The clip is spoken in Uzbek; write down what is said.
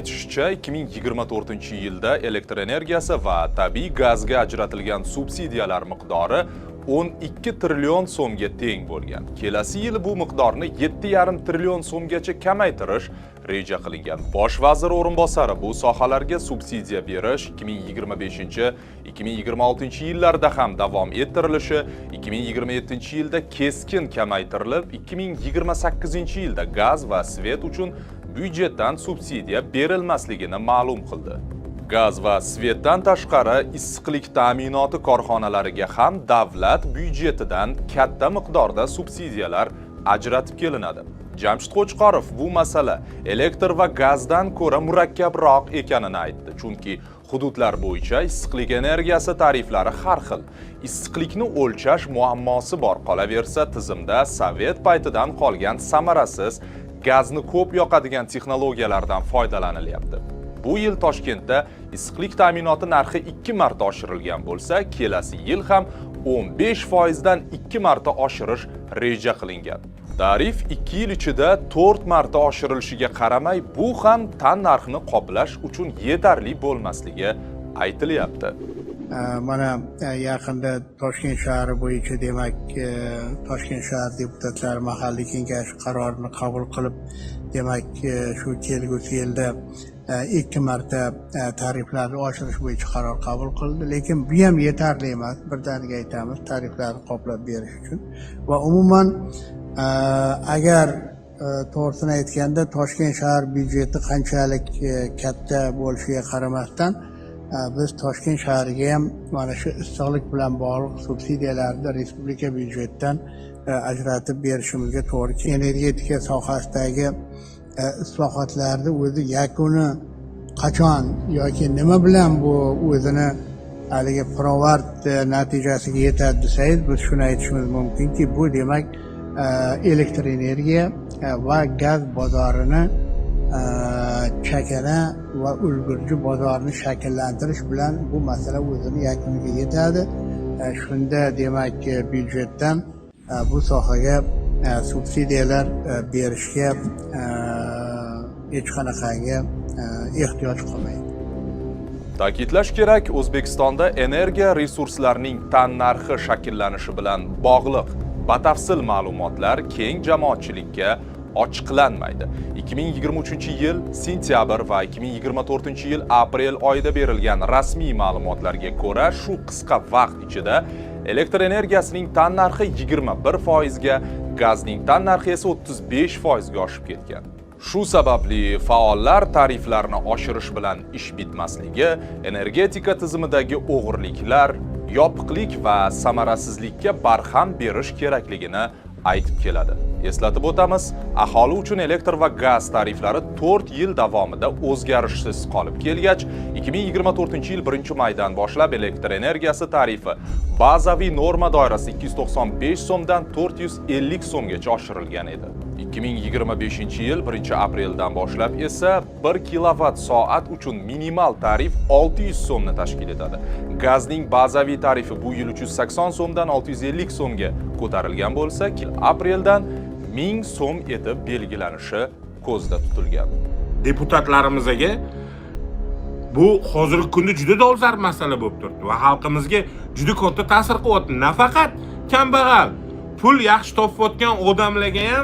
Aytishicha, 2024 yilda elektr energiyasi va tabiiy gazga ajratilgan subsidiyalar miqdori 12 trillion so'mga teng bo'lgan. Kelasi yili bu miqdorni 7,5 trillion so'mgacha kamaytirish reja qilingan. Bosh vazir o'rinbosari bu sohalarga subsidiya berish 2025-2026 yillarda ham davom ettirilishi, 2027 yilda keskin kamaytirilib, 2028 yilda gaz va svet uchun byudjetdan subsidiya berilmasligini ma'lum qildi. Gaz va svetdan tashqari issiqlik ta'minoti korxonalariga ham davlat byudjetidan katta miqdorda subsidiyalar ajratib kelinadi. Jamshid Qo'chqorov bu masala elektr va gazdan ko'ra murakkabroq ekanini aytdi, chunki hududlar bo'yicha issiqlik energiyasi tariflari har xil. Issiqlikni o'lchash muammosi bor, qolaversa, tizimda sovet paytidan qolgan samarasiz, gazni ko'p yoqadigan texnologiyalardan foydalanilyapti. Bu yil Toshkentda issiqlik ta'minoti narxi 2 marta oshirilgan bo'lsa, kelasi yil ham 15 foizdan 2 marta oshirish reja qilingan. Tarif 2 yil ichida 4 marta oshirilishiga qaramay, bu ham tan narxini qoplash uchun yetarli bo'lmasligi aytilyapti. Mana yaqinda Toshkent shahri bo'yicha, demak, Toshkent shahar deputatlari mahalliy kengashi qarorini qabul qilib, demak, shu kelgusi yilda ikki marta tariflarni oshirish bo'yicha qaror qabul qildi. Lekin bu ham yetarli emas, birdaniga aytamiz, tariflarni qoplab berish uchun. Va umuman, agar to'g'risini aytganda, Toshkent shahar byudjeti qanchalik katta bo'lishiga qaramasdan, biz Toshkent shahriga ham mana shu issiqlik bilan bog'liq subsidiyalarni respublika byudjetidan ajratib berishimizga to'g'ri keladi. Energetika sohasidagi islohotlarni o'zi yakuni qachon yoki nima bilan bu o'zini haligi pirovard natijasiga yetadi desangiz, biz shuni aytishimiz mumkinki, bu, demak, elektr energiya va gaz bozorini chakana va ulgurji bozorni shakllantirish bilan bu masala o'zini yakuniga yetadi. Shunda, demak, byudjetdan bu sohaga subsidiyalar berishga hech qanaqangi ehtiyoj qolmaydi. Ta'kidlash kerak, O'zbekistonda energiya resurslarining tannarxi shakllanishi bilan bog'liq batafsil ma'lumotlar keng jamoatchilikka ochiqlanmaydi. 2023 yil sentyabr va 2024 yil aprel oyida berilgan rasmiy ma'lumotlarga ko'ra, shu qisqa vaqt ichida elektr energiyasining tan narxi 21 foizga, gazning tan narxi esa 35 foizga oshib ketgan. Shu sababli faollar tariflarni oshirish bilan ish bitmasligi, energetika tizimidagi o'g'irliklar, yopiqlik va samarasizlikka barham berish kerakligini aytib keladi. Eslatib o'tamiz, aholi uchun elektr va gaz tariflari 4 yil davomida o'zgarishsiz qolib kelgach, 2024 yil 1 maydan boshlab elektr energiyasi tarifi bazaviy norma doirasida 295 so'mdan 450 so'mgacha oshirilgan edi. 2025 yil 1 apreldan boshlab esa 1 kilovat soat uchun minimal tarif 600 so'mni tashkil etadi. Gazning bazaviy tarifi bu yil 380 so'mdan 650 so'mga ko'tarilgan bo'lsa, apreldan 1000 so'm etib belgilanishi ko'zda tutilgan. Deputatlarimizga bu hozirgi kunda juda dolzarb masala bo'lib turibdi va xalqimizga juda katta ta'sir qilyapti. Nafaqat kambag'al, pul yaxshi topayotgan odamlarga ham.